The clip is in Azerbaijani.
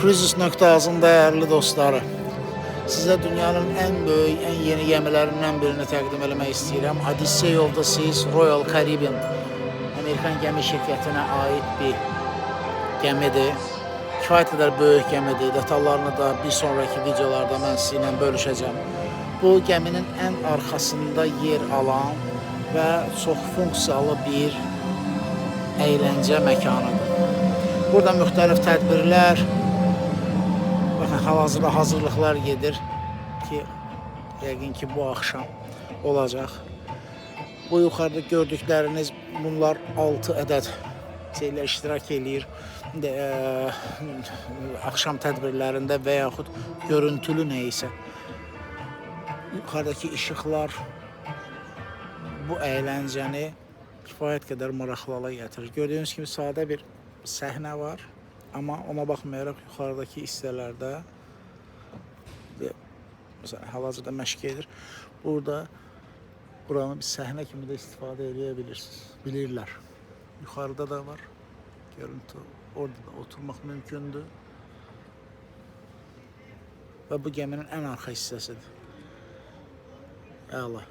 Cruises.az'ın dəyərli dostları, sizə dünyanın ən böyük, ən yeni gəmilərindən birini təqdim eləmək istəyirəm. Odyssey of the Seas Royal Caribbean Amerikan gəmi şirkətinə aid bir gəmidir. Kifayət qədər böyük gəmidir. Detallarını da bir sonraki videolarda mən sizinlə bölüşəcəm. Bu gəminin ən arxasında yer alan və çox funksiyalı bir əyləncə məkanıdır. Burada müxtəlif tədbirlər, baxın, hal-hazırda hazırlıqlar gedir ki, yəqin ki, bu axşam olacaq. Bu yuxarıda gördükləriniz, bunlar 6 ədəd şeylə iştirak eləyir. Axşam tədbirlərində və yaxud görüntülü nə isə. Yuxarıdakı işıqlar bu əyləncəni kifayət qədər maraqlı hala gətirir. Gördüyünüz kimi sadə bir səhnə var, amma ona baxmayaraq yuxarıdakı hissələrdə məsələn hal-hazırda məşq edir. Burada buranı bir səhnə kimi də istifadə eləyə bilirsiniz. Bilirlər. Yuxarıda da var görüntü. Orada da oturmaq mümkündür. Və bu gəminin ən arxa hissəsidir. Əla.